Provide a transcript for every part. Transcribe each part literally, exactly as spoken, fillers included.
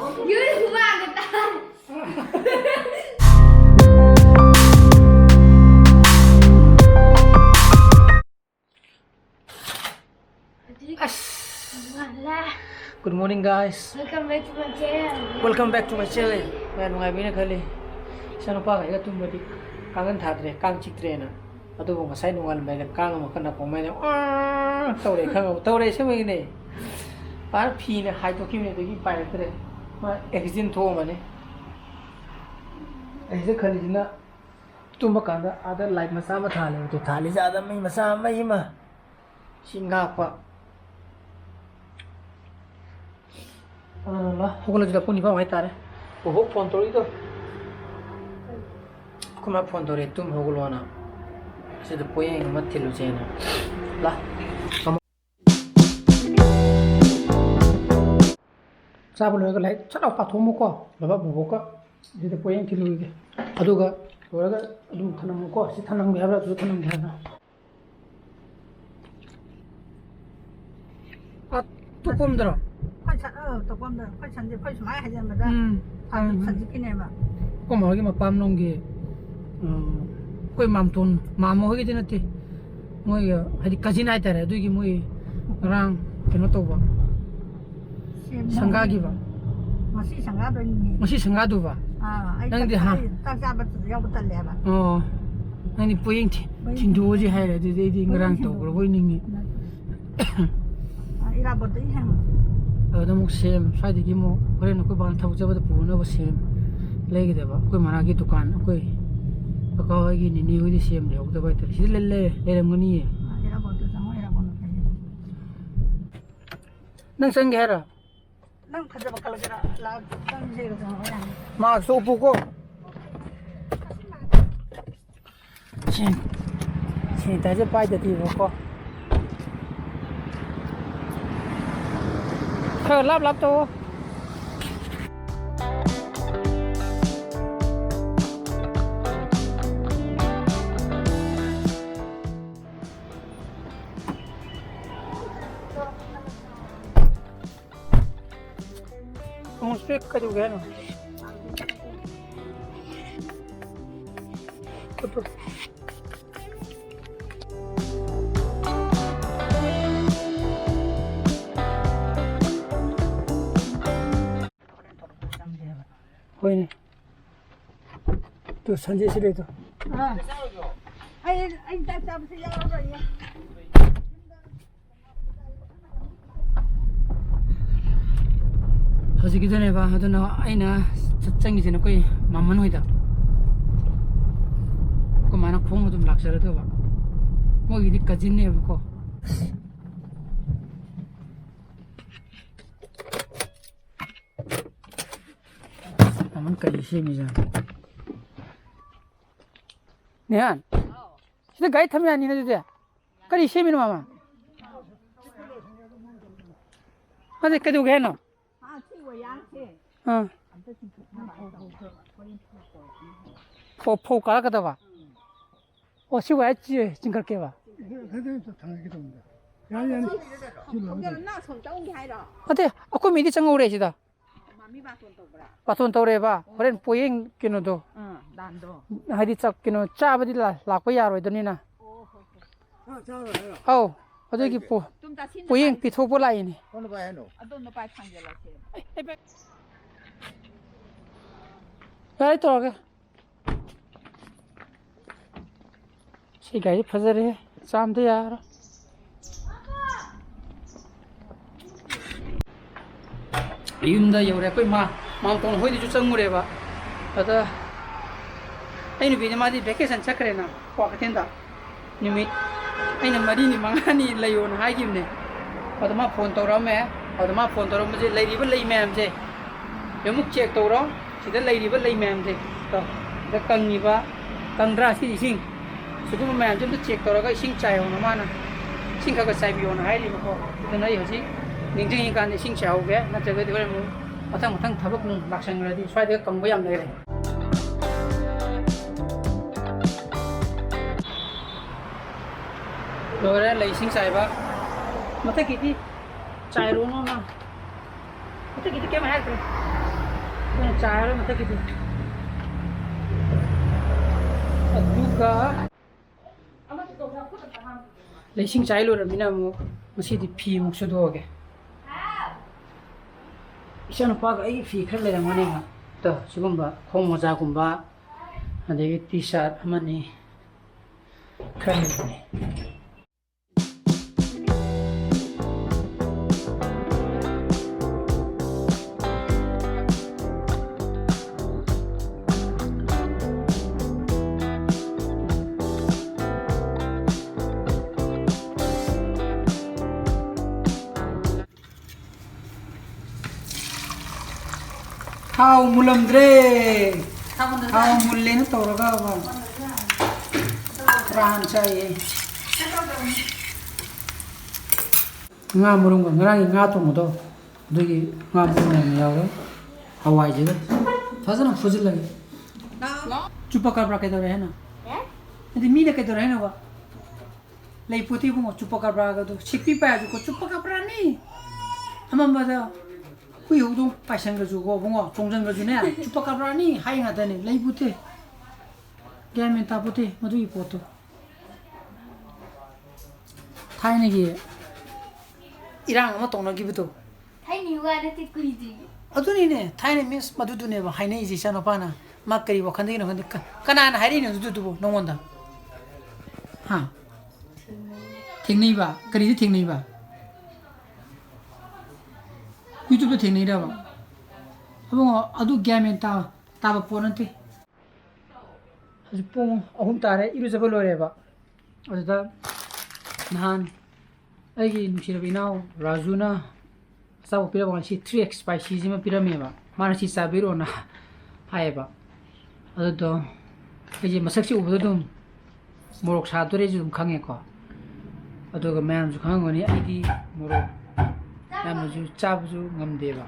ꯌꯨꯝ ꯍꯨꯃꯥꯡꯒ ꯇꯥꯔꯦ꯫ ꯑꯁ꯫ ꯉꯥꯜꯂꯦ꯫ Good morning, guys. Welcome back to my channel. Welcome back to my channel. ꯃꯌꯥꯝ ꯅꯨꯡꯉꯥꯏꯕꯤꯅ ꯈꯜꯂꯤ꯫ ꯏꯆꯥꯅꯨꯄꯥꯒ ꯑꯩꯒ ꯇꯨꯝꯕꯗꯤ ꯀꯥꯡꯒꯟ ꯊꯥꯗ꯭ꯔꯦ, ꯀꯥꯡ ꯆꯤꯛꯇ꯭ꯔꯦꯅ꯫ ꯑꯗꯨꯕꯨ ꯉꯁꯥꯏ ꯅꯣꯡꯉꯥꯜꯂꯝꯗꯥꯏꯗ ꯀꯥꯡ ꯑꯃꯈꯛꯅ ꯈꯣꯡꯃꯩꯅ "ꯑꯥ" ꯇꯧꯔꯛꯑꯦ, ꯈꯪꯉꯕ? ꯇꯧꯔꯛꯑꯦ, ꯑꯁꯦꯡꯕꯒꯤꯅꯦ꯫ ꯐꯖꯅ ꯐꯤꯅ ꯍꯥꯏꯗꯣꯛꯈꯤꯕꯅꯦ, ꯑꯗꯒꯤ ꯎꯄꯥꯏ ꯂꯩꯇ꯭ꯔꯦ꯫ ꯃꯥ accident ꯊꯣꯛꯑꯝꯃꯅꯤ꯫ ꯑꯩꯁꯦ ꯈꯜꯂꯤꯁꯤꯅ ꯇꯨꯝꯕ ꯀꯥꯟꯗ ꯑꯥꯗ light ꯃꯆꯥ ꯑꯃ ꯊꯥꯜꯂꯦꯕ꯫ ꯑꯗꯨ ꯊꯥꯜꯂꯤꯁꯦ ꯑꯥꯗ ꯃꯩ ꯃꯆꯥ, ꯃꯩ ꯑꯃ꯫ ꯁꯤ ꯉꯥꯛꯄ꯫ ꯑꯗꯨꯅ ꯂꯥ, ꯍꯧꯒꯠꯂꯁꯤꯗ ꯄꯨꯡ ꯅꯤꯄꯥꯟ ꯃꯈꯥꯏ ꯇꯥꯔꯦ꯫ ꯕꯣꯕꯣꯛ phone ꯇꯧꯔꯛꯏꯗꯣ꯫ ꯑꯩꯈꯣꯏ ꯃꯥ phone ꯇꯧꯔꯛꯑꯦ, "ꯇꯨꯝ ꯍꯧꯒꯠꯂꯣꯅ꯫ ꯁꯤꯗ ꯄꯣꯌꯦꯡ ꯑꯃ ꯊꯤꯜꯂꯨꯁꯦꯅ"꯫ ꯂꯥ꯫ ꯆꯥꯕ ꯂꯣꯏꯔꯒ ꯂꯥꯏꯔꯤꯛ ꯁꯠ ꯂꯥꯎ ꯄꯥꯊꯣꯛꯑꯝꯃꯨꯀꯣ, ꯕꯕꯥ ꯕꯣꯕꯣꯛꯀ꯫ ꯁꯤꯗ ꯄꯣꯌꯦꯡ ꯊꯤꯜꯂꯨꯈꯤꯒꯦ꯫ ꯑꯗꯨꯒ ꯂꯣꯏꯔꯒ ꯑꯗꯨꯝ ꯊꯅꯝꯃꯨꯀꯣ꯫ ꯁꯤ ꯊꯅꯝꯒꯦ ꯍꯥꯏꯕ꯭ꯔꯥ, ꯑꯗꯨ ꯊꯅꯝꯒꯦ ꯍꯥꯏꯕ꯭ꯔꯥ? ꯑꯥ, ꯇꯨꯀꯣꯝꯗꯔꯣ? ꯑꯩꯈꯣꯏ ꯁꯟ-, ꯑ, ꯇꯨꯀꯣꯝꯗ꯫ ꯑꯩꯈꯣꯏ ꯁꯟꯁꯦ ꯑꯩꯈꯣꯏ ꯁꯨꯃꯥꯏꯅ ꯍꯥꯏꯖꯟꯕꯗ ꯎꯝ꯫ ꯁꯟ-, ꯎꯝ꯫ ꯁꯟꯖꯤꯠꯀꯤꯅꯦꯕ꯫ ꯑꯩꯈꯣꯏ ꯃꯥꯒꯤ ꯃꯄꯥꯝꯂꯣꯝꯒꯤ, ꯑ, ꯑꯩꯈꯣꯏ ꯃꯥꯝꯇꯣꯟ, ꯃꯥꯝꯃ ꯍꯣꯏꯒꯤꯗꯤ ꯅꯠꯇꯦ꯫ ꯃꯣꯏꯒ, ꯍꯥꯏꯗꯤ cousin ꯍꯥꯏꯇꯥꯔꯦ, ꯑꯗꯨꯒꯤ ꯃꯣꯏ ꯉꯔꯥꯡ ꯀꯩꯅꯣ ꯇꯧꯕ, ꯁꯦꯝ ꯁꯪꯒꯥꯈꯤꯕ꯫ ꯉꯁꯤ ꯁꯪꯒꯥꯗꯣꯏꯅꯤꯅꯦ꯫ ꯉꯁꯤ ꯁꯪꯒꯥꯗꯨꯕ? ꯑꯥ, ꯑꯩ ꯅꯪꯗꯤ ꯆꯥꯛ-, ꯍꯥ? ꯑꯩ ꯆꯥꯛ ꯆꯥꯕ ꯌꯥꯎꯕ ꯇꯜꯂꯦ ꯍꯥꯏꯕ꯫ ꯑꯣ, ꯅꯪꯗꯤ ꯄꯣꯌꯦꯡ ꯊꯤ-, ꯄꯣꯌꯦꯡ ꯊꯤꯟꯗꯣꯛꯑꯁꯤ ꯍꯥꯏꯔꯦ, ꯑꯗꯨꯗꯤ ꯑꯩꯗꯤ ꯄꯣꯌꯦꯡ ꯉꯔꯥꯡ ꯊꯤꯟꯗꯣꯛ-, ꯇꯧꯈ꯭ꯔꯕꯣꯏ ꯅꯤꯡꯉꯤ꯫ ꯅꯠꯇꯦ꯫ ꯑꯥ, ꯏꯔꯥꯕꯣꯠꯇꯒꯤ ꯍꯦꯟꯅ꯫ ꯑꯗꯨꯗ ꯑꯃꯨꯛ ꯁꯦꯝ, ꯁ꯭ꯋꯥꯏꯗꯒꯤ ꯑꯃꯨꯛ ꯍꯣꯔꯦꯟ ꯑꯩꯈꯣꯏ ꯕꯥꯅ ꯊꯕꯛ ꯆꯠꯄꯗ ꯄꯨꯅꯕ ꯁꯦꯝ ꯂꯩꯒꯗꯕ꯫ ꯑꯩꯈꯣꯏ ꯃꯅꯥꯛꯀꯤ ꯗꯨꯀꯥꯟ, ꯑꯩꯈꯣꯏ ꯀꯀꯥ ꯍꯣꯏꯒꯤ ꯅꯤꯅꯦ ꯍꯣꯏꯗꯤ ꯁꯦꯝ ꯂꯩꯍꯧꯗꯕ ꯍꯥꯏꯇꯥꯔꯦ꯫ ꯁꯤꯗ ꯂꯩ-, ꯂꯩ-, ꯂꯩꯔꯝꯒꯅꯤꯌꯦ꯫ ꯑꯥ, ꯏꯔꯥꯕꯣꯠꯇ ꯆꯪꯉꯣ, ꯏꯔꯥꯕꯣꯠꯅ ꯐꯩ꯫ ꯅꯪ ꯆꯪꯒꯦ ꯍꯥꯏꯔꯣ? ꯅꯪ ꯐꯖꯕ ꯈꯜꯂꯒꯦꯔꯥ? ꯂꯥꯛ ꯆꯪꯁꯦꯒ ꯆꯪꯉꯣ ꯌꯥꯅꯤ꯫ Mask ꯇꯣ ꯎꯞꯄꯨꯀꯣ꯫ ꯁꯦ-, sanitizer ꯄꯥꯏꯗꯗꯤꯕꯀꯣ꯫ ꯈꯔ ꯂꯥꯞ ꯂꯥꯞ ꯇꯧꯑꯣ꯫ ꯑꯃꯨꯛꯁꯨ ꯀꯩꯗꯧꯒꯦ ꯍꯥꯏꯅꯣ? ꯍꯣꯏꯅꯦ꯫ ꯇꯨ ꯁꯟꯖꯦꯁꯤ ꯂꯩꯗꯣ꯫ ꯑꯥ꯫ ꯑꯩ, ꯑꯩ ꯆꯥꯛ ꯆꯥꯕꯁꯦ ꯌꯥꯎꯔꯔꯣꯏꯌꯦ꯫ ꯍꯧꯖꯤꯛꯀꯤꯗꯨꯅꯦꯕ, ꯑꯗꯨꯅ ꯑꯩꯅ ꯆꯠ-, ꯆꯪꯉꯤꯁꯤꯅ ꯑꯩꯈꯣꯏ ꯃꯥꯃꯟ ꯍꯣꯏꯗ꯫ ꯑꯩꯈꯣꯏ ꯃꯥꯅ ꯈꯣꯡꯅ ꯑꯗꯨꯝ ꯂꯥꯛꯆꯔꯗꯧꯕ꯫ ꯃꯣꯏꯒꯤꯗꯤ ꯀꯖꯤꯟꯅꯦꯕꯀꯣ꯫ ꯃꯥꯃꯟ ꯀꯔꯤ ꯁꯦꯝꯃꯤꯖꯥꯠꯅꯣ? ꯅꯦꯍꯥꯟ, ꯁꯤꯗ ꯒꯥꯔꯤ ꯊꯝ ꯌꯥꯅꯤꯅ ꯑꯗꯨꯗꯤ? ꯀꯔꯤ ꯁꯦꯝꯃꯤꯅꯣ, ꯃꯥꯃ? ꯑꯗꯨ ꯀꯩꯗꯧꯒꯦ ꯍꯥꯏꯅꯣ? ꯑꯥ꯫ ꯐꯧ, ꯐꯧ ꯀꯥꯔꯛꯀꯗꯕ? ꯑꯣ, ꯁꯤ ꯋꯥꯏ ꯆꯤ-, ꯆꯤꯡꯈꯠꯀꯦꯕ? ꯌꯥꯅꯤ, ꯌꯥꯅꯤ꯫ ꯁꯤ ꯂꯣꯏꯔꯒ꯫ ꯅꯪ ꯑꯁꯣꯝ ꯆꯪꯒꯦ ꯍꯥꯏꯔꯣ? ꯅꯠꯇꯦ, ꯑꯩꯈꯣꯏ ꯃꯤꯗꯤ ꯆꯪꯍꯧꯔꯦ ꯁꯤꯗ꯫ ꯃꯥꯃꯤ ꯕꯥꯇꯣꯟ ꯇꯧꯕ꯭ꯔꯥ? ꯕꯥꯇꯣꯟ ꯇꯧꯔꯦꯕ꯫ ꯍꯣꯔꯦꯟ ꯄꯣꯌꯦꯡ ꯀꯩꯅꯣꯗꯣ꯫ ꯑꯥ, ꯗꯥꯟꯗꯣ꯫ ꯍꯥꯏꯗꯤ ꯆꯥꯛ, ꯀꯩꯅꯣ, ꯆꯥꯕꯗꯤ ꯂꯥ-, ꯂꯥꯛꯄ ꯌꯥꯔꯣꯏꯗꯕꯅꯤꯅ꯫ ꯑꯣ, ꯍꯣꯏ, ꯍꯣꯏ꯫ ꯑꯥ, ꯆꯥꯔꯣꯏ ꯍꯥꯏꯔꯣ? ꯑꯧ, ꯑꯗꯨꯒꯤ ꯄꯣ-, ꯑꯗꯨꯝ ꯇꯥꯁꯤꯟꯅ ꯄꯣꯌꯦꯡ ꯄꯥꯏꯁꯦ꯫ ꯄꯤꯊꯣꯛꯄ ꯂꯥꯛꯏꯅꯦ꯫ ꯀꯣꯟꯅ ꯄꯥꯏ ꯍꯥꯏꯅꯣ? ꯑꯗꯣꯝꯗ ꯄꯥꯏ ꯊꯥꯡꯖꯜꯂꯁꯦ꯫ ꯑꯩ, ꯑꯩ ꯄꯥꯏ-, ꯌꯥꯔꯦ, ꯇꯧꯔꯒꯦ꯫ ꯁꯤ ꯒꯥꯔꯤ ꯐꯖꯔꯦꯍꯦ, ꯆꯥꯝꯗ ꯌꯥꯔꯣꯏ꯫ ꯌꯨꯝꯗ ꯌꯧꯔꯦ꯫ ꯑꯩꯈꯣꯏ ꯃꯥ, ꯃꯥꯝꯇꯣꯟ ꯍꯣꯏꯗꯁꯨ ꯆꯪꯉꯨꯔꯦꯕ꯫ ꯑꯗ ꯑꯩ ꯅꯨꯄꯤꯗꯤ ꯃꯥꯗꯤ vacation ꯆꯠꯈ꯭ꯔꯦꯅ, ꯀ꯭ꯋꯥꯀꯩꯊꯦꯜꯗ꯫ ꯅꯨꯃꯤꯠ ꯑꯩꯅ ꯃꯔꯤꯅꯤ ꯃꯉꯥꯅꯤ ꯂꯩꯌꯣꯅ ꯍꯥꯏꯈꯤꯕꯅꯦ꯫ ꯑꯗ ꯃꯥ ꯐꯣꯟ ꯇꯧꯔꯛꯑꯝꯃꯦ꯫ ꯑꯗ ꯃꯥ ꯐꯣꯟ ꯇꯧꯔꯛꯄꯁꯦ ꯂꯩꯔꯤꯕ ꯂꯩ ꯃꯌꯥꯝꯁꯦ ꯑꯃꯨꯛ check ꯇꯧꯔꯣ꯫ ꯁꯤꯗ ꯂꯩꯔꯤꯕ ꯂꯩ ꯃꯌꯥꯝꯁꯦ, ꯇꯣ, ꯁꯤꯗ ꯀꯪꯉꯤꯕ, ꯀꯪꯗ꯭ꯔꯥ ꯁꯤ ꯏꯁꯤꯡ? ꯁꯤꯒꯨꯝꯕ ꯃꯌꯥꯝꯁꯦ ꯑꯝꯇ check ꯇꯧꯔꯒ ꯏꯁꯤꯡ ꯆꯥꯏꯌꯣꯅ ꯃꯥꯅ, ꯏꯁꯤꯡ ꯈꯔ ꯈꯔ ꯆꯥꯏꯕꯤꯌꯣꯅ ꯍꯥꯏꯔꯤꯕꯀꯣ꯫ ꯑꯗꯨꯅ ꯑꯩ ꯍꯧꯖꯤꯛ ꯅꯤꯡꯁꯤꯡꯉꯤꯀꯥꯟꯗ ꯏꯁꯤꯡ ꯆꯥꯏꯍꯧꯒꯦ, ꯅꯠꯇ꯭ꯔꯒꯗꯤ ꯍꯣꯔꯦꯟ ꯑꯃꯨꯛ ꯃꯊꯪ ꯃꯊꯪ ꯊꯕꯛ ꯅꯨꯡ ꯂꯥꯛꯁꯟꯈ꯭ꯔꯗꯤ ꯁ꯭ꯋꯥꯏꯗ ꯀꯪꯕ ꯌꯥꯝ ꯂꯩꯔꯦ꯫ ꯂꯣꯏꯔꯦ ꯂꯩ ꯏꯁꯤꯡ ꯆꯥꯏꯕ꯫ ꯃꯊꯛꯀꯤꯗꯤ ꯆꯥꯏꯔꯨꯅꯣ ꯅꯪ꯫ ꯃꯊꯛꯀꯤꯗꯤ ꯀꯩꯝ ꯍꯥꯏꯔꯛꯇ꯭ꯔꯦ꯫ ꯑꯗꯨꯅ ꯆꯥꯔꯔꯣꯏ ꯃꯊꯛꯀꯤꯗꯤ꯫ ꯑꯗꯨꯒ ꯂꯩꯁꯤꯡ ꯆꯥꯏ ꯂꯣꯏꯔꯕꯅꯤꯅ ꯑꯃꯨꯛ ꯉꯁꯤꯗꯤ ꯐꯤ ꯑꯃꯨꯛ ꯁꯨꯗꯣꯛꯑꯒꯦ꯫ ꯏꯆꯥꯅꯨꯄꯥꯒ ꯑꯩꯒꯤ ꯐꯤ ꯈꯔ ꯂꯩꯔꯝꯒꯅꯦꯕ꯫ ꯇꯣ, ꯁꯤꯒꯨꯝꯕ ꯈꯣꯡ ꯃꯣꯖꯥꯒꯨꯝꯕ, ꯑꯗꯒꯤ ꯇꯤ ꯁꯥꯔꯠ ꯑꯃꯅꯤ ꯈꯔ ꯂꯩꯕꯅꯦ꯫ ꯊꯥꯎ ꯃꯨꯜꯂꯝꯗ꯭ꯔꯦ꯫ ꯊꯥꯎ ꯃꯨꯜꯂꯝꯗ꯭ꯔꯦ? ꯊꯥꯎ ꯃꯨꯜꯂꯦꯅ ꯇꯧꯔꯒ ꯄ꯭ꯔꯥꯟ ꯆꯥꯏꯌꯦ꯫ ꯉꯥ ꯃꯔꯨꯝꯒ ꯉꯔꯥꯡꯒꯤ ꯉꯥ ꯊꯣꯡꯕꯗꯣ, ꯑꯗꯨꯒꯤ ꯉꯥ ꯃꯔꯨꯝ ꯃꯌꯥꯝ ꯌꯥꯎꯔꯦ꯫ ꯍꯋꯥꯏꯁꯤꯒ ꯐꯖꯅ ꯐꯨꯖꯤꯜꯂꯒꯦ꯫ ꯆꯨꯄꯥ ꯀꯥꯕ꯭ꯔꯥ ꯀꯩꯗꯧꯔꯦ ꯍꯥꯏꯅꯣ? ꯑꯦ? ꯑꯗꯨꯗꯤ ꯃꯤꯅ ꯀꯩꯗꯧꯔꯦ ꯍꯥꯏꯅꯣꯕ? ꯂꯩ ꯄꯣꯠꯇꯦ ꯏꯕꯨꯡꯉꯣ, ꯆꯨꯄꯥ ꯀꯥꯕ꯭ꯔꯥꯒꯗꯣ ꯁꯤꯛꯄꯤ ꯄꯥꯏꯔꯁꯨꯀꯣ, ꯆꯨꯄꯥ ꯀꯥꯕ꯭ꯔꯥꯅꯤ꯫ ꯑꯃꯝꯕꯗ ꯍꯨꯏ ꯍꯧꯗꯣꯡ ꯄꯥꯏꯁꯟꯈ꯭ꯔꯁꯨꯀꯣ ꯏꯕꯨꯡꯉꯣ, ꯆꯣꯡꯁꯤꯟꯈ꯭ꯔꯁꯨꯅꯦ, ꯆꯨꯄꯥ ꯀꯥꯕ꯭ꯔꯥꯅꯤ ꯍꯥꯏ ꯉꯥꯛꯇꯅꯦ, ꯂꯩ ꯄꯣꯠꯇꯦ꯫ ꯒ꯭ꯌꯥꯟ ꯃꯦꯟ ꯇꯥꯄꯣꯠꯇꯦ ꯃꯗꯨꯒꯤ ꯄꯣꯠꯇꯣ꯫ ꯊꯥꯏꯅꯒꯤ ꯏꯔꯥꯡ ꯑꯃ ꯇꯧꯅꯈꯤꯕꯗꯣ꯫ ꯊꯥꯏꯅꯒꯤ ꯋꯥ ꯅꯠꯇꯦ, ꯀꯨꯏꯗ꯭ꯔꯤ꯫ ꯑꯗꯨꯅꯤꯅꯦ, ꯊꯥꯏꯅ means ꯃꯗꯨꯗꯨꯅꯦꯕ ꯍꯥꯏꯅꯩꯁꯦ ꯏꯆꯥꯅꯨꯄꯥꯅ꯫ ꯃꯥ ꯀꯔꯤ ꯋꯥꯈꯜꯗꯒꯤꯅꯣ ꯈꯪꯗꯦ꯫ ꯀ-, ꯀꯅꯥꯅ ꯍꯥꯏꯔꯛꯏꯅꯣ ꯑꯗꯨꯗꯨꯕꯨ ꯅꯉꯣꯟꯗ? ꯍꯥ? ꯊꯦꯡꯅꯩꯕ? ꯀꯔꯤꯗ ꯊꯦꯡꯅꯩꯕ? YouTube-ꯇ ꯊꯦꯡꯅꯩꯔꯕ? ꯑꯕꯨꯡꯉꯣ, ꯑꯗꯨ ꯒ꯭ꯌꯥꯟ ꯃꯦꯟ ꯇꯥ-, ꯇꯥꯕ ꯄꯣꯠ ꯅꯠꯇꯦ꯫ ꯍꯧꯖꯤꯛ ꯄꯨꯡ ꯑꯍꯨꯝ ꯇꯥꯔꯦ, ꯏꯔꯨꯖꯕ ꯂꯣꯏꯔꯦꯕ꯫ ꯑꯗꯨꯗ ꯅꯍꯥꯟ ꯑꯩꯒꯤ ꯅꯨꯡꯁꯤꯔꯕ ꯏꯅꯥꯎ ꯔꯥꯖꯨꯅ ꯑꯆꯥꯄꯣꯠ ꯄꯤꯔꯛꯄ, ꯉꯁꯤ three X spicy ꯁꯤꯃ ꯄꯤꯔꯝꯃꯦꯕ꯫ ꯃꯥꯅ "ꯁꯤ ꯆꯥꯕꯤꯔꯣꯅ" ꯍꯥꯏꯌꯦꯕ꯫ ꯑꯗꯨꯗꯣ ꯑꯩꯁꯦ ꯃꯁꯛꯁꯦ ꯎꯕꯗ ꯑꯗꯨꯝ ꯃꯣꯔꯣꯛ ꯁꯥꯗꯣꯔꯦꯁꯨ ꯑꯗꯨꯝ ꯈꯪꯉꯦꯀꯣ꯫ ꯑꯗꯨꯒ ꯃꯌꯥꯝꯁꯨ ꯈꯪꯉꯝꯒꯅꯤ, ꯑꯩꯗꯤ ꯃꯣꯔꯣꯛ ꯌꯥꯝꯅꯁꯨ ꯆꯥꯕꯁꯨ ꯉꯝꯗꯦꯕ꯫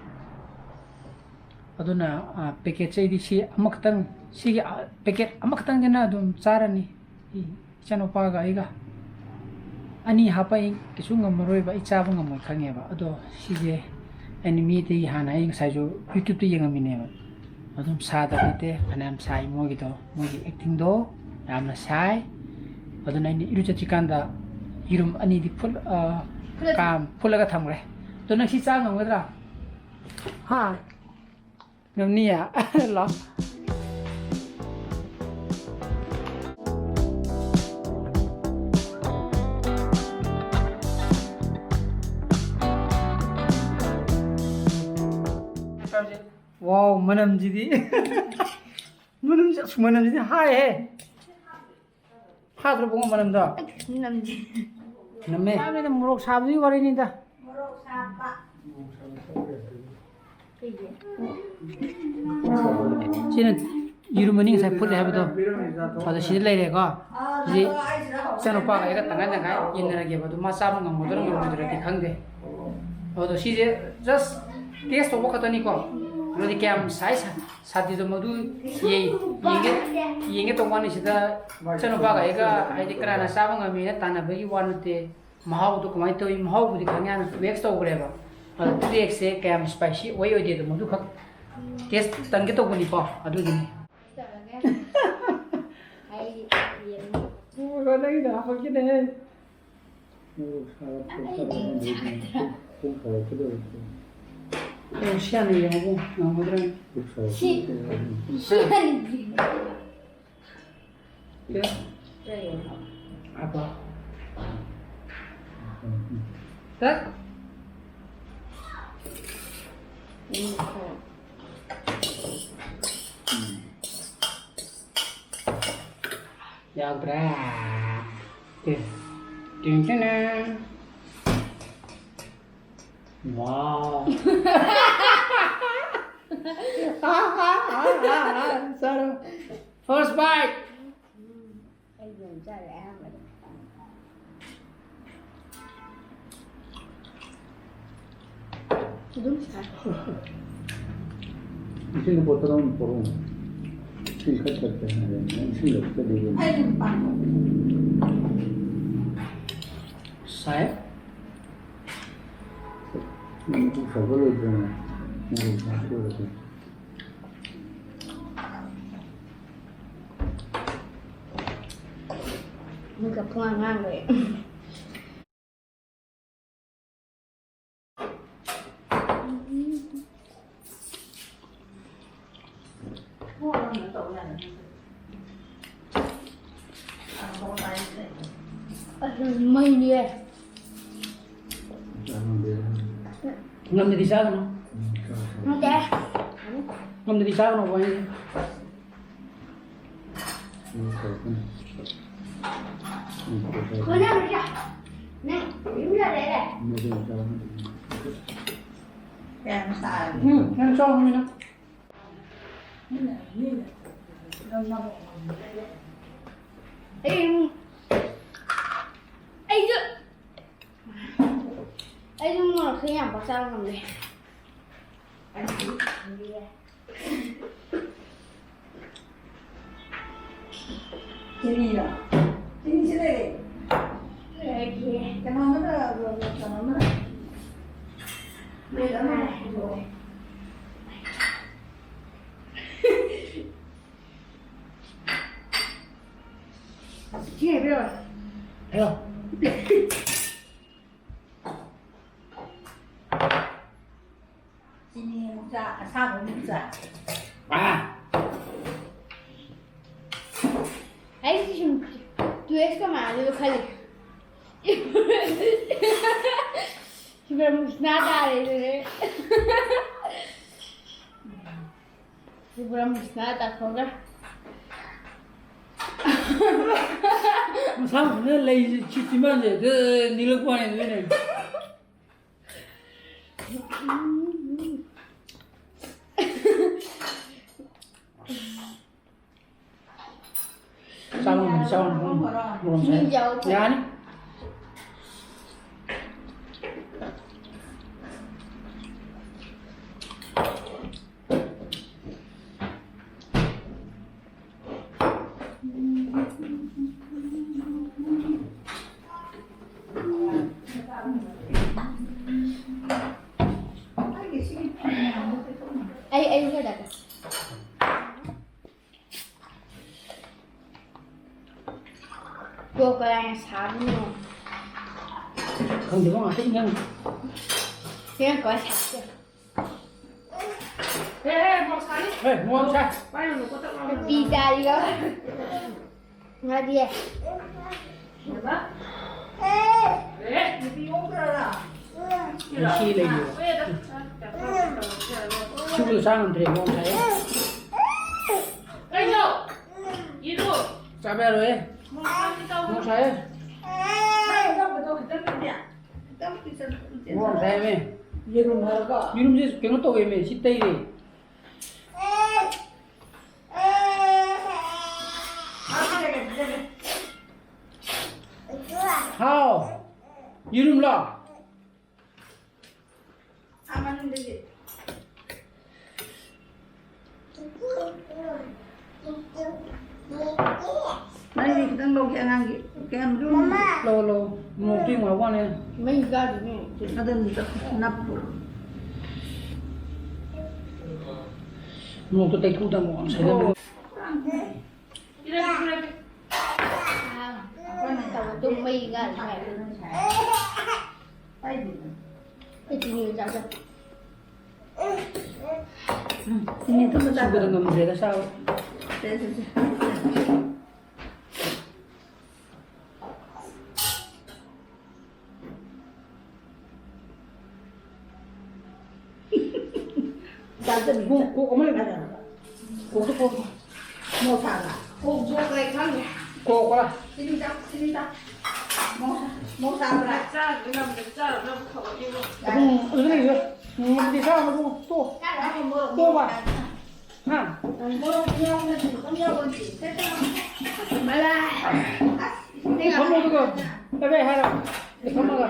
ꯑꯗꯨꯅ, ꯑ, packet ꯁꯦ ꯑꯩꯗꯤ ꯁꯤ ꯑꯃꯈꯛꯇꯪ, ꯁꯤꯒꯤ, ꯑ, packet ꯑꯃꯈꯛꯇꯪꯁꯤꯅ ꯑꯗꯨꯝ ꯆꯥꯔꯅꯤ꯫ ꯏ-, ꯏꯆꯥꯅꯨꯄꯥꯒ ꯑꯩꯒ꯫ ꯑꯅꯤ ꯍꯥꯞꯄ ꯑꯩ ꯀꯩꯁꯨ ꯉꯝꯃꯔꯣꯏꯕ, ꯑꯩ ꯆꯥꯕ ꯉꯝꯃꯣꯏ ꯈꯪꯉꯦꯕ꯫ ꯑꯗꯣ ꯁꯤꯁꯦ ꯑꯩꯅ ꯃꯤꯗꯒꯤ ꯍꯥꯟꯅ, ꯑꯩ ꯉꯁꯥꯏꯁꯨ YouTube-ꯇ ꯌꯦꯡꯉꯝꯃꯤꯅꯦꯕ꯫ ꯑꯗꯨꯝ ꯁꯥꯗꯕ ꯅꯠꯇꯦ, ꯐꯅꯌꯥꯝ ꯁꯥꯏ ꯃꯣꯏꯒꯤꯗꯣ, ꯃꯣꯏꯒꯤ acting-ꯗꯣ ꯌꯥꯝꯅ ꯁꯥꯏ꯫ ꯑꯗꯨꯅ ꯑꯩꯅ ꯏꯔꯨꯖꯗ꯭ꯔꯤꯀꯥꯟꯗ ꯌꯦꯔꯨꯝ ꯑꯅꯤꯗꯤ ꯐꯨꯠ-, ꯑ, ꯐꯨꯠꯂ ꯀꯥꯝ-, ꯐꯨꯠꯂꯒ ꯊꯝꯈ꯭ꯔꯦ꯫ ꯑꯗꯣ ꯅꯪ ꯁꯤ ꯆꯥ ꯉꯝꯒꯗ꯭ꯔꯥ? ꯍꯥ? ꯉꯝꯅꯤꯌꯦ? ꯂꯥꯎ꯫ Wow, ꯃꯅꯝꯁꯤꯗꯤ꯫ ꯃꯅꯝꯁꯤ, ꯑꯁ, ꯃꯅꯝꯁꯤꯗꯤ ꯍꯥꯏꯍꯦ꯫ ꯐꯥꯗ꯭ꯔꯣ ꯕꯨꯡꯉꯣ ꯃꯅꯝꯗꯣ? ꯅꯝꯗꯦ꯫ ꯅꯝꯃꯦ꯫ ꯆꯥꯕꯅꯤꯗ, ꯃꯣꯔꯣꯛ ꯁꯥꯕꯗꯨꯒꯤ ꯋꯥꯔꯤꯅꯤꯗ꯫ ꯃꯣꯔꯣꯛ ꯁꯥꯕ꯫ ꯀꯩꯒꯤ? ꯁꯤꯅ ꯌꯦꯔꯨꯝ ꯑꯅꯤ ꯉꯁꯥꯏ ꯐꯨꯠꯂꯦ ꯍꯥꯏꯕꯗꯣ꯫ ꯑꯗꯣ ꯁꯤꯗ ꯂꯩꯔꯦꯀꯣ꯫ ꯁꯤ ꯏꯆꯥꯅꯨꯄꯥꯒ ꯑꯩꯒ ꯇꯪꯈꯥꯏ ꯇꯪꯈꯥꯏ ꯌꯦꯟꯅꯔꯒꯦꯕ꯫ ꯑꯗꯣ ꯃꯥ ꯆꯥꯕ ꯉꯝꯒꯗ꯭ꯔꯥ ꯉꯝꯃꯣꯏꯗ꯭ꯔꯗꯤ ꯈꯪꯗꯦ꯫ ꯑꯗꯣ ꯁꯤꯁꯦ just taste ꯇꯧꯕ ꯈꯛꯇꯅꯤꯀꯣ꯫ ꯑꯗꯨꯗꯤ ꯀꯌꯥꯝ ꯁꯥꯏ ꯁꯥ-, ꯁꯥꯗꯤꯗꯣ ꯃꯗꯨ ꯌꯦꯡ-, ꯌꯦꯡꯒꯦ, ꯌꯦꯡꯒꯦ ꯇꯧꯕ ꯋꯥꯅꯤ꯫ ꯁꯤꯗ ꯏꯆꯥꯅꯨꯄꯥꯒ ꯑꯩꯒ ꯍꯥꯏꯗꯤ ꯀꯅꯥꯅ ꯆꯥꯕ ꯉꯝꯃꯤꯅ ꯇꯥꯟꯅꯕꯒꯤ ꯋꯥ ꯅꯠꯇꯦ꯫ ꯃꯍꯥꯎꯗꯣ ꯀꯃꯥꯏꯅ ꯇꯧꯏ? ꯃꯍꯥꯎꯕꯨꯗꯤ ꯈꯪꯉꯦ, ꯍꯥꯟꯅ taste ꯇꯧꯈ꯭ꯔꯦꯕ꯫ ꯑꯗꯣ taste-ꯁꯦ ꯀꯌꯥꯝ spicy ꯑꯣꯏ ꯑꯣꯏꯗꯦꯗꯣ ꯃꯗꯨꯈꯛ taste ꯇꯪꯒꯦ ꯇꯧꯕꯅꯤꯀꯣ, ꯑꯗꯨꯒꯤꯅꯤ꯫ ꯇꯧꯔꯒꯦ꯫ ꯑꯩ ꯌꯦꯡꯉꯨ꯫ ꯎ, ꯅꯪꯒꯤꯗꯣ ꯍꯥꯞꯄꯛꯀꯦꯅꯦꯍꯦ꯫ ꯃꯣꯔꯣꯛ ꯁꯥꯔꯞ ꯑꯩ ꯄꯨꯡ ꯁꯥꯔꯞ ꯆꯥꯗ꯭ꯔꯥ? ꯄꯨꯡ ꯁꯥꯔꯞꯀꯗꯧꯔꯦ꯫ ꯑꯣ, ꯁꯤ ꯍꯥꯟꯅ ꯌꯦꯡꯉꯣ, ꯉꯝꯒꯗ꯭ꯔꯥ? ꯄꯨꯡ ꯁꯥꯔꯞ ꯁꯤ, ꯄꯨꯡ ꯁꯥꯔꯞ꯫ ꯁꯤ ꯍꯥꯟꯅ ꯌꯦꯡꯉꯣ꯫ ꯀꯩ? ꯀꯩ? ꯍꯥꯞꯄꯣ꯫ ꯎꯝ꯫ ꯇꯠ꯫ ꯎꯝ, ꯍꯣꯏ꯫ ꯎꯝ꯫ ꯌꯥꯎꯗ꯭ꯔꯦ꯫ ꯇꯤꯟ, ꯇꯤꯟ, ꯇꯤꯟ꯫ Wow. ꯆꯥꯔꯣ꯫ First bite. ꯑꯩ ꯌꯦꯟ ꯆꯥꯔꯦ ꯑꯍꯥꯟꯕꯗ꯫ ꯑꯗꯨꯝ ꯁꯥꯏ꯫ ꯏꯁꯤꯡ ꯕꯣꯇꯜ ꯑꯃ ꯄꯨꯔꯛꯎ꯫ ꯏꯁꯤꯡ ꯈꯔ ꯊꯛꯀꯦ ꯍꯥꯏꯔꯦ꯫ ꯏꯁꯤꯡ ꯂꯧꯊꯣꯛꯀꯗꯣꯏꯅꯦ꯫ ꯑꯩ ꯑꯗꯨꯝ ꯄꯥꯝꯃꯦ꯫ ꯁꯥꯏ꯫ ꯅꯪ ꯄꯨꯛ ꯁꯧꯒꯠꯂꯣꯏꯗ꯭ꯔꯣꯅꯦ? ꯅꯪ ꯆꯥꯛ ꯇꯣꯛꯑꯒ꯫ ꯃꯤꯠꯀ ꯄꯨꯡꯉꯥꯡ ꯉꯥꯡꯈ꯭ꯔꯦ꯫ ꯑꯗꯨ ꯃꯩꯅꯦ꯫ ꯉꯝꯗꯗꯤ ꯆꯥꯒꯅꯨ꯫ ꯅꯠꯇꯦ꯫ ꯉꯝꯗꯗꯤ ꯆꯥꯒꯅꯨ ꯋꯥꯔꯤꯅꯤ꯫ ꯀꯣꯟꯅꯔꯣꯏꯗ꯫ ꯅꯪ ꯌꯨꯝꯗ ꯂꯩꯔꯦ꯫ ꯌꯥꯝ ꯁꯥꯔꯦ꯫ ꯎꯝ, ꯌꯥꯝ ꯆꯥꯎꯕꯅꯤꯅ꯫ ꯑꯩ, ꯑꯩꯁꯨ, ꯑꯩꯁꯨ ꯃꯣꯔꯣꯛꯁꯦ ꯌꯥꯝ ꯄꯥꯛ ꯆꯥꯕ ꯉꯝꯗꯦ꯫ ꯆꯤꯅꯤꯔꯣ? ꯆꯤꯅꯤꯁꯦ ꯂꯩꯔꯦ꯫ ꯂꯩꯔꯦ꯫ ꯀꯩꯅꯣ ꯑꯃꯗ, ꯀꯩꯅꯣ ꯑꯃꯗ꯫ ꯄ꯭ꯂꯦꯠ ꯑꯃꯗ ꯄꯨꯊꯣꯛꯑꯣ꯫ ꯁꯤ ꯍꯥꯏꯕꯤꯔꯣ꯫ ꯍꯥꯏꯔꯣ꯫ ꯆꯤꯅꯤ ꯑꯃꯨꯛ ꯆꯥ, ꯑꯁꯥꯕ ꯑꯃꯨꯛ ꯆꯥ꯫ ꯑꯥ! ꯑꯩꯁꯤ ꯁꯨꯝ ꯇꯨ ꯑꯦꯛꯁꯀ ꯃꯥꯟꯅꯗꯣꯏꯕ ꯈꯜꯂꯤ꯫ ꯁꯤ ꯄꯨꯔꯥ ꯃꯨꯁꯅꯥ ꯇꯥꯔꯦ ꯑꯗꯨꯅꯦ꯫ ꯁꯤ ꯄꯨꯔꯥ ꯃꯨꯁꯅꯥ ꯇꯥꯊꯣꯛꯈ꯭ꯔꯦ꯫ ꯃꯁꯥ ꯃꯊꯟꯇ ꯂꯩꯁꯤ ꯆꯤꯠ ꯆꯤꯠ ꯃꯥꯟꯁꯦ ꯑꯗꯨ ꯅꯤꯛꯂꯛꯄ ꯋꯥꯅꯤ ꯑꯗꯨꯅꯦ꯫ ꯆꯥꯎꯅ, ꯆꯥꯎꯅ, ꯎꯝ, ꯃꯣꯔꯣꯛ ꯁꯥꯏ꯫ ꯌꯥꯅꯤ꯫ ꯑꯩ, ꯑꯩ ꯂꯣꯏꯔꯒꯦ꯫ ꯀꯣꯛ ꯀꯌꯥ ꯁꯥꯕꯅꯣ? ꯈꯪꯗꯦꯕꯣ, ꯉꯥꯛꯇ ꯏꯪꯉꯝꯃꯤ꯫ ꯏꯪꯉꯝ ꯀꯃꯥꯏ ꯁꯥꯕꯁꯦ? ꯑꯦ, ꯑꯦ, ꯃꯣꯔꯣꯛ ꯁꯥꯅꯤ꯫ ꯑꯦ, ꯃꯣꯔꯣꯛ ꯁꯥꯏ꯫ ꯄꯥꯏꯔꯨꯅꯨꯀꯣ, ꯇꯞ ꯂꯥꯎꯅ꯫ ꯅꯨꯄꯤ ꯆꯥꯔꯤꯌꯣ꯫ ꯉꯥꯗꯤ꯫ ꯀꯩꯕ? ꯑꯦ, ꯅꯨꯄꯤ ꯑꯣꯟꯈ꯭ꯔꯕ? ꯉꯁꯤ ꯂꯩꯌꯣ꯫ ꯍꯣꯏ, ꯑꯗꯣ꯫ ꯁꯤꯕꯨ ꯆꯥ ꯉꯝꯗ꯭ꯔꯦ, ꯃꯣꯔꯣꯛ ꯁꯥꯏꯌꯦ꯫ ꯀꯩꯅꯣ? ꯌꯦꯔꯨꯝ꯫ ꯆꯥꯕ ꯌꯥꯔꯣꯏꯌꯦ꯫ ꯃꯣꯔꯣꯛ ꯁꯥꯏꯌꯦ꯫ ꯃꯣꯔꯣꯛ ꯁꯥꯏꯌꯦꯃꯤ꯫ ꯌꯦꯔꯨꯝ ꯍꯥꯏꯔꯒ? ꯌꯦꯔꯨꯝꯁꯦ ꯀꯩꯅꯣ ꯇꯧꯋꯦꯃꯤ, ꯁꯤ ꯇꯩꯔꯦ꯫ ꯍꯥꯎ꯫ ꯌꯦꯔꯨꯝꯂꯣ? ꯑꯥ, ꯃꯅꯨꯡꯗꯒꯤ꯫ ꯅꯪꯒꯤ ꯈꯤꯇꯪ ꯂꯧꯒꯦ ꯑꯉꯥꯡꯒꯤ꯫ ꯀꯌꯥꯝ ꯂꯨꯝꯃꯤ? ꯃꯃꯥ꯫ ꯂꯧ, ꯂꯧ꯫ ꯃꯣꯔꯣꯛꯇꯨ ꯌꯦꯡꯉꯨ ꯍꯥꯏꯕ ꯋꯥꯅꯦ꯫ ꯃꯩ ꯆꯥꯗꯣꯏꯅꯦ꯫ ꯑꯗꯨꯝ ꯅꯞꯄꯨ꯫ ꯃꯣꯔꯣꯛꯇꯣ ꯇꯩꯊꯣꯛꯇ ꯃꯣꯔꯣꯛ ꯌꯥꯝ ꯁꯥꯏꯗ꯫ ꯑꯣ꯫ ꯑꯩꯈꯣꯏꯅ ꯇꯧꯕꯗꯣ ꯃꯩ ꯉꯥꯜꯂꯤ ꯍꯥꯏꯕ꯫ ꯑꯩ ꯆꯤꯅꯤ ꯆꯥꯖ-, ꯎꯝ, ꯆꯤꯅꯤ ꯑꯊꯨꯝꯕ ꯆꯥꯕ꯭ꯔꯣ? ꯁꯨꯕꯗ ꯉꯝꯗ꯭ꯔꯦꯗ ꯆꯥꯕ꯫ ꯁꯦ, ꯁꯦ, ꯁꯦ꯫ ꯆꯥꯖꯅꯤꯡꯉꯤ꯫ ꯀꯣꯛ, ꯀꯣꯛ ꯑꯃ ꯂꯩꯕ ꯅꯠꯇ꯭ꯔꯣ? ꯀꯣꯛꯇ ꯀꯣꯛ꯫ ꯃꯣꯔꯣꯛ ꯁꯥꯕ꯭ꯔꯥ? ꯀꯣꯛ ꯄꯣꯛꯈ꯭ꯔꯦ ꯈꯪꯗꯦ꯫ ꯀꯣꯛ ꯄꯣꯛꯈ꯭ꯔꯦ꯫ ꯆꯤꯅꯤ ꯆꯥꯎ, ꯆꯤꯅꯤ ꯆꯥꯎ꯫ ꯃꯣꯔꯣꯛ ꯁꯥ-, ꯃꯣꯔꯣꯛ ꯁꯥꯕ꯭ꯔꯥ? ꯆꯥꯔꯒ ꯉꯝꯗ꯭ꯔꯦ, ꯆꯥꯔꯨꯅꯕ ꯄꯨꯊꯣꯛꯑꯒꯦ꯫ ꯑꯗꯨꯝ ꯑꯗꯨꯗ ꯂꯩꯌꯣ꯫ ꯉꯝꯗꯦ, ꯆꯥꯔꯨꯅꯨ, ꯇꯣꯛꯑꯣ꯫ ꯆꯥꯔꯨꯅꯨ, ꯃꯣꯔꯣꯛ ꯇꯣꯛꯑꯣꯕ꯫ ꯁꯥꯕ꯭ꯔꯥ? ꯍꯥ? ꯃꯣꯔꯣꯛ ꯌꯥꯎꯕꯅꯦ, ꯑꯗꯨꯝ ꯌꯥꯎꯕꯅꯦ꯫ ꯃꯂꯥ꯫ ꯑꯁ, ꯐꯝꯃꯣ ꯑꯗꯨꯒ꯫ ꯑꯦ, ꯚꯥꯏ, ꯍꯥꯏꯔꯣ꯫ ꯑꯦ, ꯐꯝꯃꯒ꯫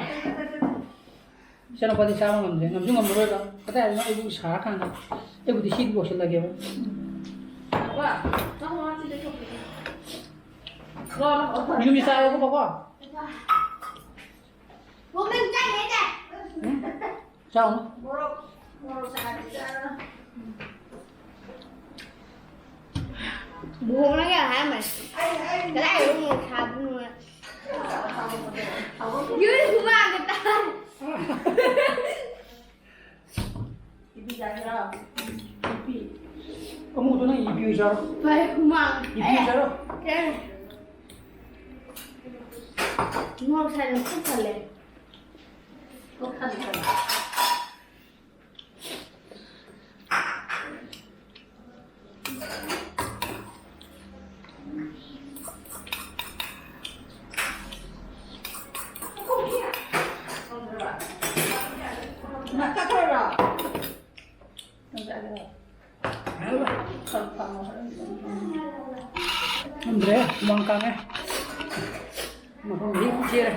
ꯏꯆꯥꯅꯨꯄꯥꯗꯤ ꯆꯥꯕ ꯉꯝꯗ꯭ꯔꯦ, ꯉꯝꯁꯨ ꯉꯝꯃꯔꯣꯏꯕ꯫ ꯀꯗꯥꯏꯗꯅꯣ ꯑꯩꯕꯨ ꯁꯥꯔꯀꯥꯟꯗ꯫ ꯑꯩꯕꯨꯗꯤ ꯁꯤꯗꯤ ꯂꯣꯏꯁꯤꯜꯂꯒꯦꯕ꯫ ꯌꯨꯝꯁꯤ ꯆꯥꯔꯣꯀꯣ, ꯕꯕꯥ꯫ ꯎꯝ? ꯆꯥꯎꯅꯨ꯫ ꯃꯣꯔꯣꯛ, ꯃꯣꯔꯣꯛ ꯁꯥꯍꯟꯕꯤꯗ꯫ ꯂꯨꯍꯣꯡꯂꯒꯦ ꯍꯥꯏꯔꯝꯃꯦ꯫ ꯀꯗꯥꯏꯗ ꯂꯨꯍꯣꯡ ꯊꯥꯗꯣꯏꯅꯣ? ꯌꯨꯝ ꯍꯨꯃꯥꯡꯒ ꯇꯥꯔꯦ꯫ ꯏꯄꯤ ꯆꯥꯒꯦꯔꯣ? ꯏꯄꯤ꯫ ꯑꯃꯨꯛꯇꯣ ꯅꯪ ꯏꯄꯤ ꯑꯣꯏ ꯆꯥꯔꯣ꯫ ꯐꯔꯦ, ꯍꯨꯃꯥꯡ꯫ ꯏꯄꯤ ꯑꯣꯏ ꯆꯥꯔꯣ꯫ ꯀꯩ? ꯃꯣꯔꯣꯛ ꯁꯥꯏꯗꯅ ꯄꯨꯛ ꯊꯜꯂꯦ꯫ ꯄꯨꯛ ꯊꯜꯂꯦ꯫ ꯉꯝꯗ꯭ꯔꯦ, ꯍꯨꯃꯥꯡ ꯀꯥꯡꯉꯦ꯫ ꯃꯐꯝꯗꯤ ꯌꯥꯝ ꯆꯦꯔꯦ꯫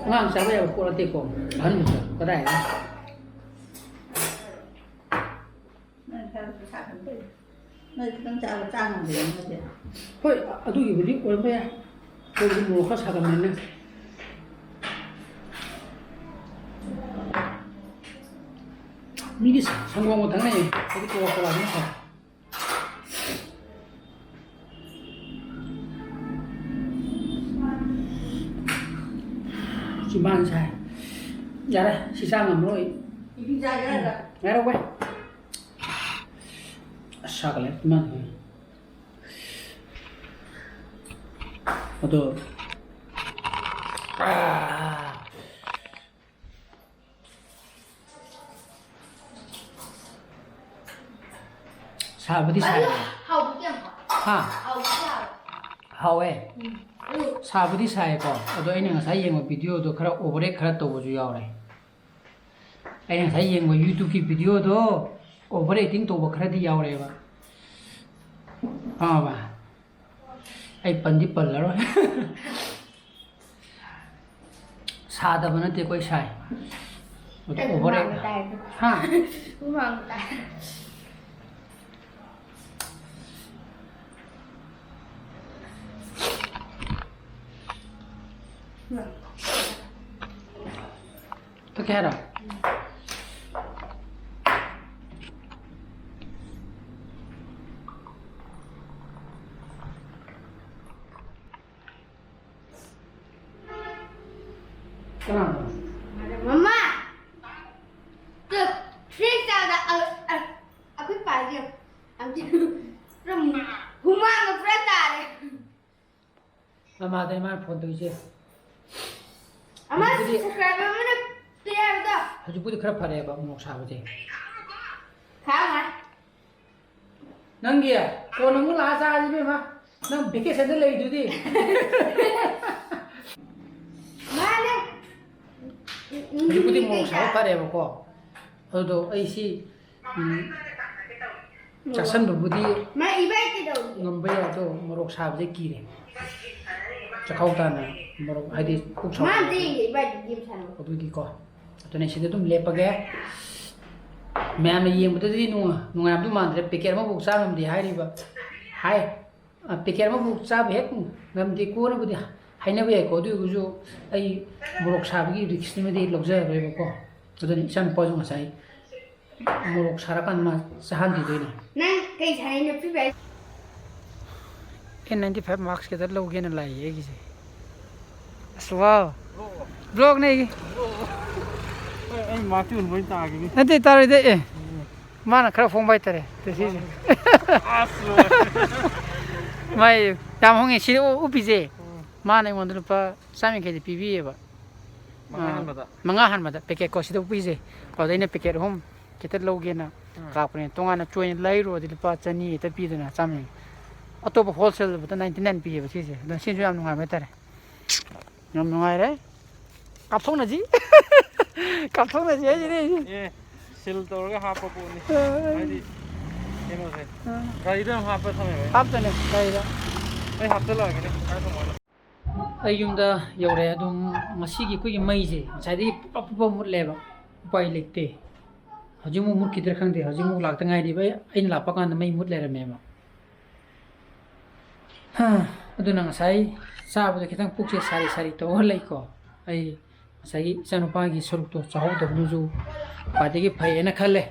ꯑꯉꯥꯡ ꯆꯥꯕ ꯌꯥꯕ ꯄꯣꯠ ꯅꯠꯇꯦꯀꯣ, ꯑꯍꯟꯕꯁꯨ ꯀꯗꯥꯏꯗꯒꯤ꯫ ꯅꯪ ꯈꯔ ꯄꯩꯁꯥ ꯀꯩꯅꯣ ꯇꯧ꯫ ꯅꯣꯏ ꯈꯤꯇꯪ ꯆꯥꯕ ꯆꯥ ꯉꯝꯗꯦ ꯅꯣꯏꯗꯤ꯫ ꯍꯣꯏ, ꯑꯗꯨꯒꯤꯕꯨꯗꯤ ꯑꯣꯏꯔꯝꯕ ꯌꯥꯏ꯫ ꯑꯩꯈꯣꯏꯗꯤ ꯃꯣꯔꯣꯛ ꯈꯔ ꯁꯥꯒꯟꯕꯅꯤꯅ꯫ ꯃꯤꯗꯤ ꯁꯪꯒꯣꯝꯒ ꯊꯛꯅꯩꯌꯦ, ꯑꯩꯗꯤ ꯀꯣꯀꯥ ꯀꯣꯂꯥꯁꯤꯅ ꯐꯔꯦ꯫ ꯆꯤꯝꯕꯥꯟ ꯁꯥꯏ꯫ ꯌꯥꯔꯦ, ꯁꯤ ꯆꯥ ꯉꯝꯃꯔꯣꯏ꯫ ꯏꯄꯤ ꯆꯥꯒꯦ ꯍꯥꯏꯔꯒ꯫ ꯉꯥꯏꯔꯣ ꯚꯥꯏ꯫ ꯑꯁ, ꯁꯥꯒꯠꯂꯦ ꯆꯤꯝꯕꯥꯟꯁꯦ꯫ ꯑꯗꯣ, ꯑꯥ꯫ ꯁꯥꯕꯨꯗꯤ ꯁꯥꯏ꯫ ꯑꯗꯨ ꯍꯥꯎꯕꯗꯤ ꯌꯥꯝ ꯍꯥꯎ-, ꯍꯥ? ꯍꯥꯎꯕꯗꯤ ꯍꯥꯎ-, ꯍꯥꯎꯋꯦ꯫ ꯎꯝ꯫ ꯑꯗꯨ ꯁꯥꯕꯨꯗꯤ ꯁꯥꯏꯀꯣ, ꯑꯗꯣ ꯑꯩꯅ ꯉꯁꯥꯏ ꯌꯦꯡꯕ video ꯗꯣ ꯈꯔ overreact ꯈꯔ ꯇꯧꯕꯁꯨ ꯌꯥꯎꯔꯦ꯫ ꯑꯩꯅ ꯉꯁꯥꯏ ꯌꯦꯡꯕ YouTube ꯀꯤ video ꯗꯣ overacting ꯇꯧꯕ ꯈꯔꯗꯤ ꯌꯥꯎꯔꯦꯕ꯫ ꯈꯪꯉꯕ? ꯑꯩ ꯄꯟꯗꯤ ꯄꯜꯂꯔꯣꯏ꯫ ꯁꯥꯗꯕ ꯅꯠꯇꯦꯀꯣ, ꯑꯩ ꯁꯥꯏ꯫ ꯑꯗꯨ ꯑꯩ overreact꯫ ꯍꯨꯃꯥꯡ ꯇꯥꯏ꯫ ꯍꯥ? ꯍꯨꯃꯥꯡ ꯇꯥꯏ꯫ ꯊꯛꯀꯦ ꯍꯥꯏꯔꯣ? ꯀꯅꯥꯅꯣ? ꯃꯃꯥ! ꯇꯨ, ꯐ꯭ꯔꯤꯖ ꯆꯥꯗ ꯑ-, ꯑ-, ꯑꯩꯈꯣꯏ ꯄꯥꯁꯦ ꯌꯦꯡꯉꯨ꯫ ꯌꯥꯝ ꯊꯤ-, ꯄꯨꯔꯥ ꯍꯨꯃꯥꯡꯒ ꯄꯨꯔꯥ ꯇꯥꯔꯦ꯫ ꯃꯃꯥꯗ ꯏꯃꯥꯅ ꯐꯣꯟ ꯇꯧꯔꯤꯁꯦ꯫ ꯑꯃ ꯍꯧꯖꯤꯛꯄꯨꯗꯤ, subscriber ꯑꯃꯅ ꯄꯤꯔꯛꯑꯦ ꯍꯥꯏꯕꯗꯣ꯫ ꯍꯧꯖꯤꯛꯄꯨꯗꯤ ꯈꯔ ꯐꯔꯦꯕ ꯃꯣꯔꯣꯛ ꯁꯥꯕꯁꯦ꯫ ꯈꯥꯡꯉꯣꯏ꯫ ꯅꯪꯒꯤ ꯀꯣꯟꯅ ꯑꯃꯨꯛ ꯂꯥꯛꯑ ꯆꯥꯁꯤ ꯏꯕꯦꯝꯃ꯫ ꯅꯪ vacation ꯗ ꯂꯩꯗꯨꯗꯤ꯫ ꯃꯥꯅꯦ꯫ ꯍꯧꯖꯤꯛꯄꯨꯗꯤ ꯃꯣꯔꯣꯛ ꯁꯥꯕ ꯐꯔꯦꯕꯀꯣ꯫ ꯑꯗꯨꯗꯣ ꯑꯩꯁꯤ, ꯎꯝ, ꯆꯥꯁꯟꯕꯕꯨꯗꯤ ꯃꯥ ꯏꯕꯥꯏ ꯀꯩꯗꯧꯔꯤ? ꯉꯝꯕ ꯌꯥꯏ, ꯑꯗꯣ ꯃꯣꯔꯣꯛ ꯁꯥꯕꯁꯦ ꯀꯤꯔꯦ꯫ ꯆꯈꯥꯎ ꯇꯥꯅ ꯃꯣꯔꯣꯛ, ꯍꯥꯏꯗꯤ ꯄꯨꯛ ꯃꯥ ꯁꯥꯎꯕ ꯑꯝꯇ ꯌꯦꯡꯒꯦ, ꯏꯕꯥꯏꯗꯤ game ꯁꯥꯟꯅꯕ꯫ ꯑꯗꯨꯒꯤꯀꯣ꯫ ꯑꯗꯨꯅ ꯁꯤꯗ ꯑꯗꯨꯝ ꯂꯦꯞꯄꯒꯦ꯫ ꯃꯌꯥꯝꯅ ꯌꯦꯡꯕꯗꯗꯤ ꯅꯨꯡꯉ-, ꯅꯨꯡꯉꯥꯏꯔꯝꯗꯧ ꯃꯥꯟꯗ꯭ꯔꯦ꯫ Packet ꯑꯃꯐꯥꯎ ꯆꯥ ꯉꯝꯗꯦ ꯍꯥꯏꯔꯤꯕ꯫ ꯍꯥꯏ꯫ ꯑ, packet ꯑꯃꯐꯥꯎ ꯆꯥꯕ ꯍꯦꯛ ꯉꯝꯗꯦ꯫ ꯀꯣꯟꯅꯕꯨꯗꯤ ꯍꯥꯏꯅꯕ ꯌꯥꯏꯀꯣ꯫ ꯑꯗꯨ ꯑꯣꯏꯔꯒꯁꯨ ꯑꯩ ꯃꯣꯔꯣꯛ ꯁꯥꯕꯒꯤ risk ꯁꯤꯃꯗꯤ ꯂꯧꯖꯔꯔꯣꯏꯕꯀꯣ꯫ ꯑꯗꯨꯅ ꯏꯆꯥꯅꯨꯄꯥꯁꯨ ꯉꯁꯥꯏ ꯃꯣꯔꯣꯛ ꯁꯥꯔꯀꯥꯟꯗ ꯃꯥ ꯆꯥꯍꯟꯈꯤꯗꯣꯏꯅꯦ꯫ ꯅꯪ ꯀꯩ ꯁꯥꯏꯅꯣ ꯄꯤꯕ? ꯑꯦꯟ ꯅꯥꯏꯟꯇꯤ ꯐꯥꯏꯚ mask ꯈꯤꯇ ꯂꯧꯒꯦꯅ ꯂꯥꯛꯏꯌꯦ ꯑꯩꯒꯤꯁꯦ꯫ ꯑꯁ, wow꯫ Vlog ꯅꯦ ꯑꯩꯒꯤ꯫ ꯑꯩ ꯃꯥꯇꯤ ꯎꯟꯕ ꯑꯣꯏꯅ ꯇꯥꯈꯤꯅꯤ꯫ ꯅꯠꯇꯦ, ꯇꯥꯔꯣꯏꯗ, ꯑꯦ꯫ ꯃꯥꯅ ꯈꯔ ꯍꯣꯡꯕ ꯍꯥꯏꯇꯥꯔꯦ, ꯇꯦꯁꯤꯁꯦ꯫ ꯑꯁ, ꯂꯣꯏꯔꯦ꯫ ꯃꯥꯏ ꯌꯥꯝ ꯍꯣꯡꯉꯦ꯫ ꯁꯤꯗ ꯎ-, ꯎꯞꯄꯤꯁꯦ꯫ ꯎꯝ꯫ ꯃꯥꯅ ꯑꯩꯉꯣꯟꯗ ꯂꯨꯄꯥ ꯆꯥꯝ ꯌꯥꯡꯈꯩꯗ ꯄꯤꯕꯤꯌꯦꯕ꯫ ꯃꯉꯥ ꯑꯥ, ꯍꯥꯟꯕꯗ? ꯃꯉꯥ ꯍꯥꯟꯕꯗ packet ꯀꯣ ꯁꯤꯗ ꯎꯞꯄꯤꯁꯦ꯫ ꯑꯗꯨꯗ ꯑꯩꯅ packet ꯑꯍꯨꯝ ꯈꯤꯇ ꯂꯧꯒꯦꯅ ꯎꯝ꯫ ꯂꯥꯛꯄꯅꯦ꯫ ꯇꯣꯉꯥꯟꯅ ꯆꯣꯏꯅ ꯂꯩꯔꯨꯔꯗꯤ ꯂꯨꯄꯥ ꯆꯅꯤ ꯍꯦꯛꯇ ꯄꯤꯗꯅ, ꯆꯥꯝꯃ ꯌꯥꯡꯈꯩ꯫ ꯑꯇꯣꯞꯄ wholesale ꯗꯕꯨꯗ ninety nine ꯄꯤꯌꯦꯕ ꯁꯤꯁꯦ꯫ ꯑꯗꯣ ꯁꯤꯁꯨ ꯌꯥꯝ ꯅꯨꯡꯉꯥꯏꯕ ꯍꯥꯏꯇꯥꯔꯦ꯫ ꯌꯥꯝ ꯅꯨꯡꯉꯥꯏꯔꯦ꯫ ꯀꯥꯞꯊꯣꯛꯅꯁꯤ꯫ ꯀꯥꯞꯊꯣꯛꯅꯁꯤ ꯍꯥꯏꯁꯤꯅꯦ ꯑꯩꯁꯦ꯫ ꯑꯦ, seal ꯇꯧꯔꯒ ꯍꯥꯞꯄ ꯄꯣꯠꯅꯤ꯫ ꯑ, ꯍꯥꯏꯗꯤ, ꯀꯩꯅꯣꯁꯦ, ꯑ꯫ ꯒꯥꯔꯤꯗ ꯑꯗꯨꯝ ꯍꯥꯞꯄ ꯊꯝꯃꯦꯕ ꯑꯩꯅ꯫ ꯍꯥꯞꯇꯣꯏꯅꯦ, ꯒꯥꯔꯤꯗ꯫ ꯑꯩ ꯍꯥꯞꯆꯜꯂꯛꯑꯒꯦꯅꯦ, ꯀꯥꯏ ꯊꯝꯃꯣ ꯍꯥꯏꯅꯣ? ꯑꯩ ꯌꯨꯝꯗ ꯌꯧꯔꯦ꯫ ꯑꯗꯨꯝ ꯉꯁꯤꯒꯤ ꯑꯩꯈꯣꯏꯒꯤ ꯃꯩꯁꯦ ꯉꯁꯥꯏꯗꯒꯤ ꯄꯨꯞꯄ ꯄꯨꯞꯄ ꯃꯨꯠꯂꯦꯕ꯫ ꯎꯄꯥꯏ ꯂꯩꯇꯦ꯫ ꯍꯧꯖꯤꯛ ꯑꯃꯨꯛ ꯃꯨꯠꯈꯤꯗ꯭ꯔꯥ ꯈꯪꯗꯦ꯫ ꯍꯧꯖꯤꯛ ꯑꯃꯨꯛ ꯂꯥꯛꯇ ꯉꯥꯏꯔꯤꯕ꯫ ꯑꯩ, ꯑꯩꯅ ꯂꯥꯛꯄ ꯀꯥꯟꯗ ꯃꯩ ꯃꯨꯠ ꯂꯩꯔꯝꯃꯦꯕ꯫ ꯍꯥ, ꯑꯗꯨꯅ ꯉꯁꯥꯏ ꯆꯥꯕꯗ ꯈꯤꯇꯪ ꯄꯨꯛꯁꯦ ꯁꯥꯔꯤ ꯁꯥꯔꯤ ꯇꯧꯔ ꯂꯩꯀꯣ꯫ ꯑꯩ ꯉꯁꯥꯏꯒꯤ ꯏꯆꯥꯅꯨꯄꯥꯒꯤ ꯁꯔꯨꯛꯇꯣ ꯆꯥꯍꯧꯗꯕꯗꯨꯁꯨ ꯈ꯭ꯋꯥꯏꯗꯒꯤ ꯐꯩꯌꯦꯅ ꯈꯜꯂꯦ꯫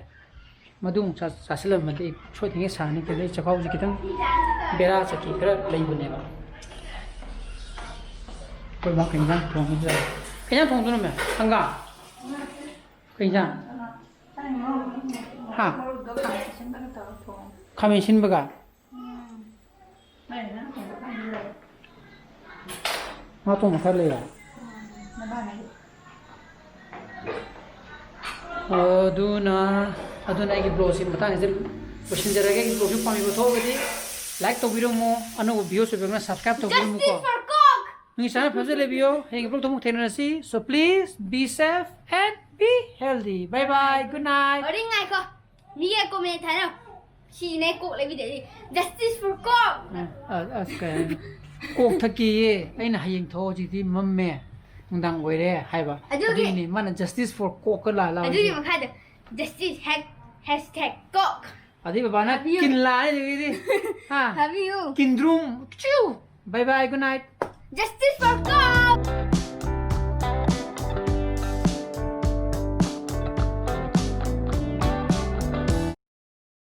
ꯃꯗꯨ ꯑꯃꯨꯛ ꯆꯥ-, ꯆꯥꯁꯤꯜꯂꯝꯃꯗꯤ ꯑꯩ ꯁꯣꯏꯗꯅ ꯁꯥꯅꯤ꯫ ꯀꯩꯅꯣ, ꯑꯩ ꯆꯥꯛꯈꯥꯎꯁꯦ ꯈꯤꯇꯪ ꯕꯦꯔꯥ ꯆꯠꯈꯤ ꯈꯔ ꯂꯩꯕꯅꯦꯕ꯫ ꯑꯩꯈꯣꯏ ꯃꯥ ꯀꯩ ꯏꯟꯖꯥꯡ ꯊꯣꯡꯉꯤꯖꯥꯠꯅꯣ? ꯀꯩ ꯏꯟꯖꯥꯡ ꯊꯣꯡꯗꯣꯏꯅꯣ, ꯃꯦ? ꯍꯪꯒꯥꯝ? ꯀꯩ ꯏꯟꯖꯥꯡ? ꯍꯥ? ꯃꯔꯨꯗꯣ ꯈꯥꯃꯦꯟ ꯑꯁꯤꯟꯕꯒ ꯇꯧꯔ ꯊꯣꯡꯉꯣ꯫ ꯈꯥꯃꯦꯟ ꯑꯁꯤꯟꯕꯒ? ꯎꯝ꯫ ꯅꯪ ꯏꯟꯖꯥꯡ ꯊꯣꯡꯕ ꯈꯪꯗ꯭ꯔꯦ꯫ ꯉꯥ ꯊꯣꯡꯕ ꯈꯔ ꯂꯩꯔꯦ꯫ ꯎꯝ, ꯅꯕꯥꯅꯤ꯫ ꯑꯗꯨꯅ, ꯑꯗꯨꯅ ꯑꯩꯒꯤ vlogꯁꯤ ꯃꯇꯥꯡꯁꯤꯗ ꯂꯣꯏꯁꯤꯟꯖꯔꯒꯦ꯫ ꯑꯩꯒꯤ vlogꯁꯤ ꯄꯥꯝꯕꯤꯕ ꯊꯣꯛꯑꯒꯗꯤ like ꯇꯧꯕꯤꯔꯝꯃꯣ, ꯑꯅꯧꯕ viewerꯁꯨ ꯑꯣꯏꯕꯤꯔꯒꯅ subscribe ꯇꯧꯕꯤꯔꯝꯃꯨꯀꯣ꯫ Justice for Coke! ꯅꯣꯏꯒꯤ channel ꯐꯖ ꯂꯩꯕꯤꯌꯣ꯫ ꯍꯌꯦꯡ vlogꯇ ꯑꯃꯨꯛ ꯊꯦꯡꯅꯔꯁꯤ꯫ So please be safe and be healthy. Bye bye. Good night. ꯋꯥꯔꯤ ꯉꯥꯏꯈꯣ꯫ ꯃꯤꯒ comment ꯊꯥꯅꯧ꯫ ꯁꯤꯅꯦ ꯀꯣꯛ ꯂꯩꯕꯤꯗꯦ꯫ Justice for Coke! ꯑ, ꯑ, ꯑꯁ, ꯀꯩ ꯍꯥꯏꯅꯤ? ꯀꯣꯛ ꯊꯛꯀꯦꯌꯦ꯫ ꯑꯩꯅ ꯍꯌꯦꯡ ꯊꯛꯑꯣ, ꯍꯧꯖꯤꯛꯇꯤ ꯃꯝꯃꯦ, ꯅꯨꯡꯗꯥꯡ ꯑꯣꯏꯔꯦ ꯍꯥꯏꯕ꯫ ꯑꯗꯨꯒꯤ ꯑꯗꯨꯒꯤꯅꯤ ꯃꯥꯅ justice for Coke ꯀ ꯂꯥꯜꯂ ꯑꯗꯨꯒꯤ ꯍꯧꯖꯤꯛ꯫ ꯃꯈꯥꯗ justice hack, hashtag Coke꯫ ꯑꯗꯩ ꯕꯕꯥꯅ ꯊꯥꯕꯤꯌꯨ꯫ ꯀꯤꯟ ꯂꯥꯛꯑꯦ ꯑꯗꯨꯒꯤꯗꯤ꯫ ꯍꯥ? ꯊꯥꯕꯤꯌꯨ꯫ ꯀꯤꯟꯗ꯭ꯔꯨꯝ꯫ ꯆꯤꯎ! Bye bye, good night. Justice for Coke!